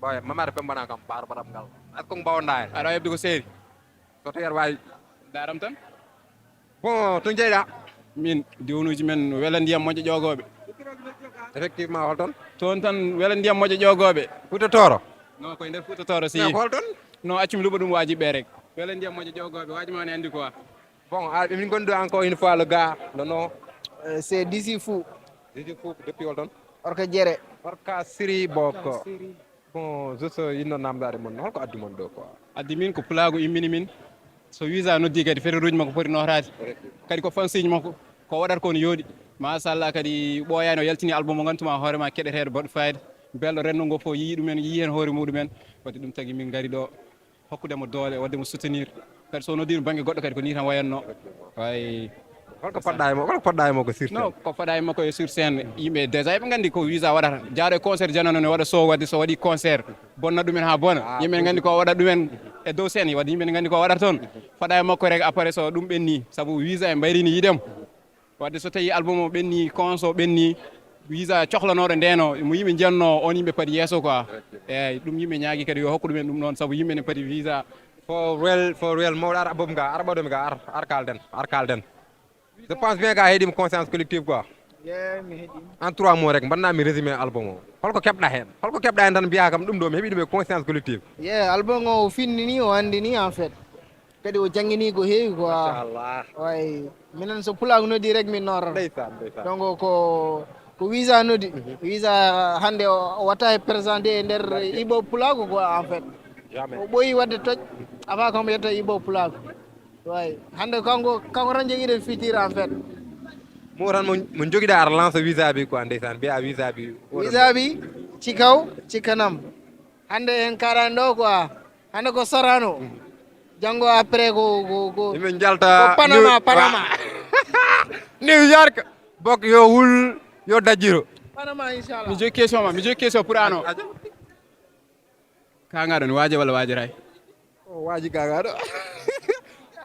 Bawe mamare pembanaa kam baaro baɗam ngal. Ak ko mbawonɗaa heen. Aɗa wawi heɓde ko seeri. So tawii aɗa waawi. Daaram tan. Bon to njeyɗaa? Min diwnuuji men wela ndiyam moƴƴo ƴoogooɓe. Effectivement hol toon? Toon tan wela ndiyam moƴƴo ƴoogooɓe. Fuuta Tooro? Non koye nder Fuuta Tooro si. Mais hol toon? Non accumi luɓo ɗum waaji ɓe rek. Wela ndiyam moƴƴo ƴoogooɓe waaji ma ne anndi quoi. Bon a emin ngonndi encore une fois le gars le nom. Euh, c'est Disi Fou. Disi Fou depuis hol toon? Orka Jere. Orka Siri Boko. Bon juste yinno namdaade mon holko addi mon ɗo quoi? Addi min ko pulaagu immini min. So visa noddi kadi feteruuji makko poti nootaade. Kadi ko fansiji makko ko waɗata ko no yooɗi. Machallah kadi ɓooyaani o yaltini album mo nganndumaa hoore ma keɗeteeɗo baɗɗo fayida. Belɗo renndo ngo fof yii ɗumen yii heen hoore muɗumen. Wadde ɗum tagi min ngari ɗo hokkude mo doole wadde mo soutenir. Kadi so noddiino bannge goɗɗo kadi ko nii tan wayatnoo. Way. Holko poɗɗa e makko holko poɗɗa e makko sur scène? Non ko faɗa e makko e sur scène yimɓe déjà eɓe nganndi ko visa waɗata jaaɗo e concert janano ne waɗa show wadde so waɗi concert bonna ɗumen haa bona yimɓe ne nganndi ko waɗa ɗumen E dow scène, wadde yimɓe ne nganndi ko waɗata toon. Faɗa e makko rek, après so ɗum ɓenni, sabu Wiza e mbayrini yiɗem. Wadde so tawi album o ɓenni, cons o ɓenni, Wiza cohlanooɗo ndeno, mo yimɓe njiyanno, on yimɓe padi yeeso quoi. Eyyi, ɗum yimɓe ñaagi kadi yo hokku ɗumen ɗum ɗon, sabu yimɓe ne padi Wiza. For real, for real, mawɗo ar abom ga, ar ɓawɗo mi ga, ar, ar kalden, ar kalden. Je pense bien que a heɗima conscience collective quoi. Yeah, mi heɗima. En trois mots rek, mbaɗna mi résumé album o. Holko keɓɗa heen? Holko keɓɗa heen tan mbiya kam ɗum ɗo mi heɓi ɗum e conscience collective. Yeah, album o finnini, o anndini en fait. Kadi o janngini ko heewi quoi. Machallah. Way, minen so pulaagu noddi rek min noorata. Ndeysaan, ndeysaan. Donc ko ko Wiza noddi. Wiza hannde o o watta e présenté e nder Ibo pulaagu quoi en fait. Jamais. O ɓooyi waɗde toj avant comme yetta Ibo pulaagu. Way, hannde kanko kanko tan jogiiɗen futur en fait. Mo tan mo, mo jogiɗa ar lance Wiza bi quoi, ndeysaan, mbiya Wiza bi. Wiza bi ci kaw ci kanam. Hannde en kaɗani ɗo quoi. Hannde ko Sorano. Janngo après ko ko ko Emin jalta ko Panama, New- Panama. New York. Bok yo wul yo dajjiro. Panama inchallah. Mi jogi question ma, mi jogi question pour ano. Kangaɗo ne waaje walla waajiray? Ko waaji kangaɗo.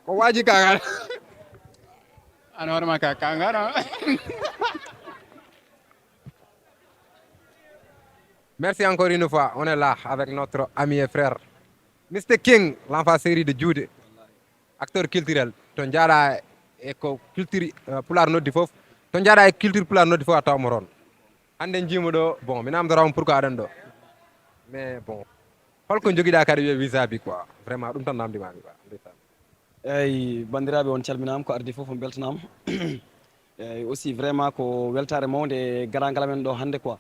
Ko waaji kangaɗo. An hoorema ka kangaɗo. Merci encore une fois. On est là avec notre ami et frère Mister King, l'enfant série de Juude, acteur culturel. To jaaɗa e ko culture euh, pulaar noddi fof, to jaaɗa e culture pulaar noddi fof a tawmo toon. Hannde jiimo ɗo, bon, mi namdora on pourquoi aɗon ɗo. Mais bon, holko jogiɗa kadi wiye Wiza bi quoi? Vraiment ɗum tan namdimami quoi. Ndeysaan. Eyyi, banndiraaɓe, on calminaama, ko ardi fof on mbeltanaama. Eyyi, aussi vraiment ko weltaare mawnde e garaangal amen ɗo hannde quoi.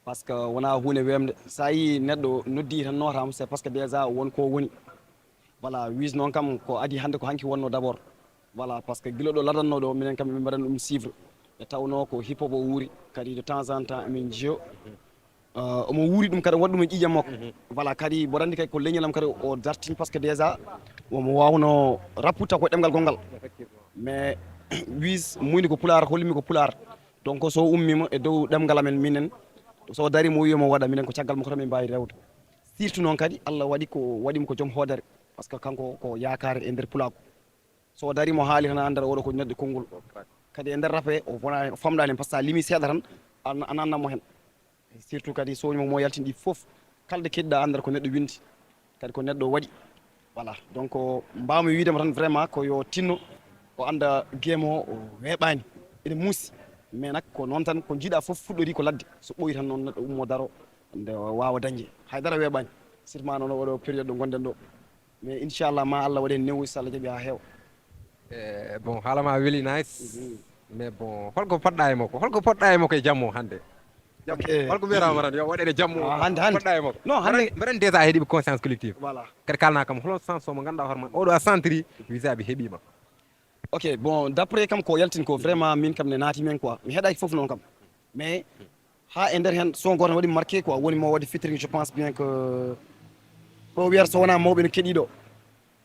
Parce que wonaa huunde weemde, so a yii neɗɗo noddii tan nootaama, c'est parce que déjà won ko woni. Voilà, Wiz noon kam ko adii hannde ko hanki wonnoo d'abord. Voilà, parce que gila ɗo ladannoo ɗo minen kam min mbaɗan ɗum suivre. E tawnoo ko hip hop o wuuri, kadi de temps en temps emin njiyo. Euh, omo wuuri ɗum kadi, waɗi ɗum e ƴiiƴam makko. Voilà, kadi mboɗo anndi kadi ko leñol am kadi o dartini, parce que déjà omo waawno rappude taw ko ɗemngal gonngal. Mais Wiz muuyni ko pulaar, hollimi ko pulaar. Donc so ummiima e dow ɗemngal amen minen, so o darii mo wiyi mo waɗa, minen ko caggal makko tan min mbaawi rewde. Surtout noon kadi Allah waɗi ko waɗi mo ko joom hoodere, parce que kanko ko yaakaare e nder pulaagu. So o darii mo haali tan a anndat oɗo ko neɗɗo konngol. Kadi e nder rape o wona o famɗaani heen, par ce que a limi seeɗa tan a a nannan mo heen. Surtout kadi sooñi mo mo yaltini ɗi fof, kala ɗo keɗiɗa anndat ko neɗɗo winndi, kadi ko neɗɗo waɗi. Voilà, donc mbawmi wiidema tan vraiment ko yo tinno, o annda game o o weeɓaani, ene muusi. Mais nak ko noon tan ko jiiɗa fof fuɗɗori ko ladde, so ɓooyi tan noon neɗɗo ummo daro nde waawa dañde, haydara weeɓaani. Surtout ma noon oɗo période ɗo ngonɗen ɗo. Mais inchallah ma Allah waɗen newo so Allah jaɓi ha heewa. Eh, bon, haala ma weli nice. Mais bon, holko poɗɗa e makko? Holko poɗɗa e makko e jammo hannde? Jammo. Ok. Holko mbiyatama tan yo waɗede jammo? Ah, hannde, hannde. Poɗɗa e makko? Non, hannde. Mbaɗen déjà heɗiɓe conscience collective. Voilà. Kadi kalna kam hol sens mo ganduɗa hoore ma oɗo a sentiri Wiza bi heɓima? Ok, bon, d'après kam ko yaltin ko vraiment min kam ne naati men quoi. Mi heɗaki fof noon kam. Mais ha e nder hen son goto waɗi marqué quoi, woni mo waɗi featuring, je pense bien que ɗo wiyata so wona mawɓe no keɗiɗo.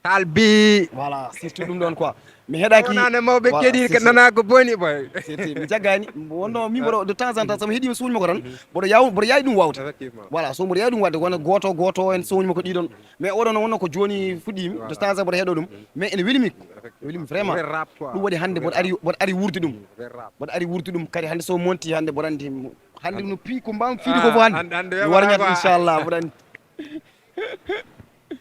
Talbi. Voilà, surtout ɗum ɗon quoi. Mi heɗaki Wonande mawɓe Voilà, keɗi c'est ça. Nana ko boni boy. Surtout mi jaggani wonno min mboɗo de temps en temps somi heɗima suuñi makko tan mboɗo yaw mboɗo yawi ɗum wawde. Effectivement. Voilà, so mboɗo yawi ɗum wadde wona goto goto en suuñi makko ɗiɗon. Mais oɗo no wonno ko joni fuɗɗimi de temps en temps mboɗo heɗo ɗum. Mais ene welimi ko welimi vraiment. Vrai rap quoi. Ɗum waɗi hannde mboɗo ari mboɗo ari wuurdu ɗum. Vrai rap. Mboɗo ari wuurdu ɗum kadi hannde so monti hannde mboɗo anndi hannde no pi ko mbawmi fiide ko Ah, fof hannde. hannde, hannde Mi weeɓaani warñat quoi. Inchallah mboɗo anndi.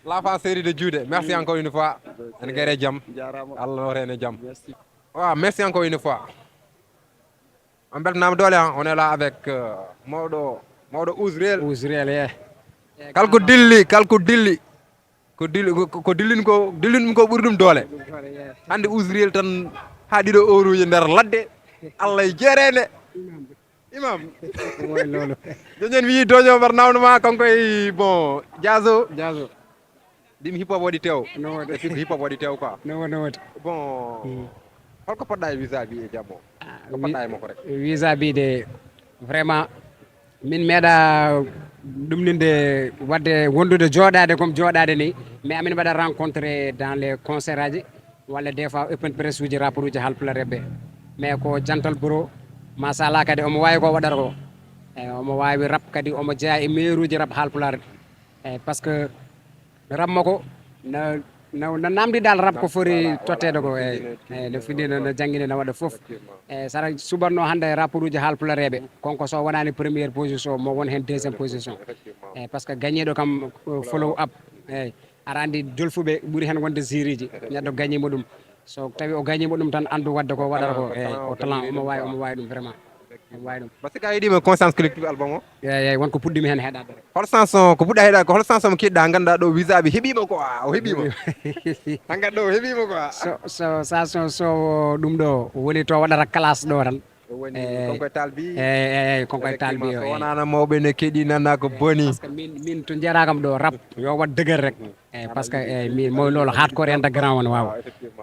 L'enfant série de Juude, merci encore une fois. En gere jam. Jarama. Allah note en e jam. Merci. Waaw, merci encore une fois. On beltanama doole, hein. On est là avec euh, mawɗo mawɗo Ouzrel. Ouzrel, yeah. Kala ko dilli, kala ko dilli. Ko dilli ko ko dillin ko dillin ɗum ko ɓuri ɗum doole. Hannde Ouzrel tan ha ɗiɗo euros e nder ladde. Allah e jerene. Imam. Ko woni loolu. Joñen wi doño mbar nawno ma kanko e bon Diazo. Diazo. Ɗim hip hop waɗi tew. No waɗi. Et puis ko hip hop waɗi tew quoi. No waɗi, no waɗi. Bon. Holko poɗɗa e Wiza bi e jammo? Ko poɗɗa e makko rek? Wiza bi de vraiment min meeɗa ɗumninde wadde wondude jooɗaade comme jooɗaade ni, mais amin mbaɗa rencontré dans les concerts aji walla des fois open press uji rapport uji halpulaar ɓe. Mais ko jantal bro, machallah, kadi omo waawi ko waɗata ko. Eyyi, omo waawi rap kadi omo jeeya e meilleur uji rap halpulaar. Eyyi, parce que rap makko No, no, no namdi dal rap ko fori totteede ko, eyi. Eyi, no findino, no janngine, no waɗa fof. Eyi, sara suɓatno hannde rapport uji haalpulareeɓe. Konko so wonani première position, mo won heen deuxième position. Eyi, parce que gagné ɗo kam, ko follow up. Eyi, aɗa anndi jolfuɓe ɓuri heen wonde jury ji. Neɗɗo gagné mo ɗum. So tawi o gagné mo ɗum tan, anndu waɗde ko waɗata ko. Eyi, o talent, omo waawi, omo waawi ɗum vraiment. Omo waawi ɗum. Parce que a yiɗima conscience collective album o? Eyi, eyi, won ko puɗɗimi heen heɗaade. Hol chanson ko puɗɗa heɗaade, ko hol chanson mo kiɗɗa, ngannduɗaa ɗo Wiza Bi heɓima ko, a, o heɓima. Hannga ɗo o heɓima ko, a. So, so, chanson so ɗum ɗo woni to waɗata classe ɗo tan. O woni, eyi, konko e talbi. Eyi, eyi, eyi, konko e talbi o, so eyi. Wonano mawɓe ne keɗi nana ko boni. Parce que min, min to jeerakam ɗo rap, yo waɗ dëgër rek. Eyi, parce que, eyi, min mooy loolu hardcore underground won waaw.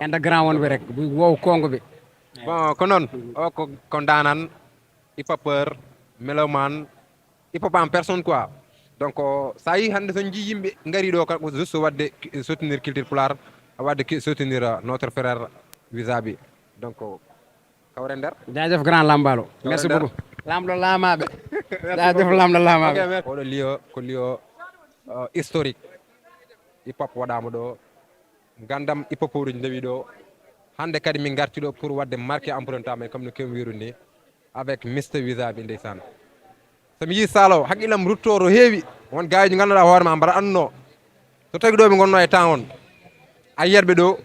Underground won ɓe rek, wow kongo ɓe. Bon, ko noon, o ko, ko ndanan, hip hopper, mélomane, hip hop en personne quoi. Donc, sa yi hannde so jii yimɓe ngari ɗo, ka, ko juste waɗde ki-, soutenir culture pulaar, waɗde ki-, soutenir, euh, notre frère Wiza Bi. Donc, kawren nder. Jaajëf grand Lambaalo. Merci beaucoup. Lamɗo laamaaɓe. Jaajëf lamɗo laamaaɓe. Ok, merci. Oɗo lieu, ko lieu, euh, historique. Hip hop waɗaama ɗo. Ngandam hip hop uji ndewi ɗo. Hannde kadi min ngarti ɗo pour waɗde marqué empreinte amen, comme no kew wiru ni, avec Mister Wiza Bi ndeysaan. So mi yii Saalo, hakkillam rutto to heewi. Won gars ji ngannduɗaa hoore ma mbaɗa annduno. So tawi ɗo ɓe ngonno e temps on, a yiyat ɓe ɗo,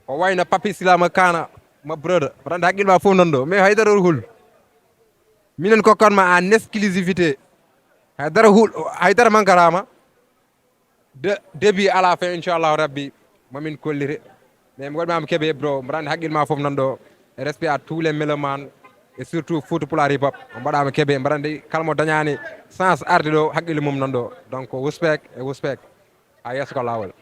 o wayno Papi Silama Kana, ma brother. Mbaɗa anndi hakkille ma fof nan ɗo. Mais haydara hul. Minen kokkan ma en exclusivité. Haydara hul, haydara mankarama. De début à la fin, inchallahu rabbi, mamin kollire. Mais mi waɗi ma mi keɓe bro, mbaɗa anndi hakkille ma fof nan ɗo. Respect à tous les mélomanes et surtout Fouta Pulaar Hip Hop. On mbaɗa mi keɓe, mbaɗa anndi kala mo dañani chance arde ɗo, hakkille mum nan ɗo. Donc, respect et respect. A yeeso ko laawol.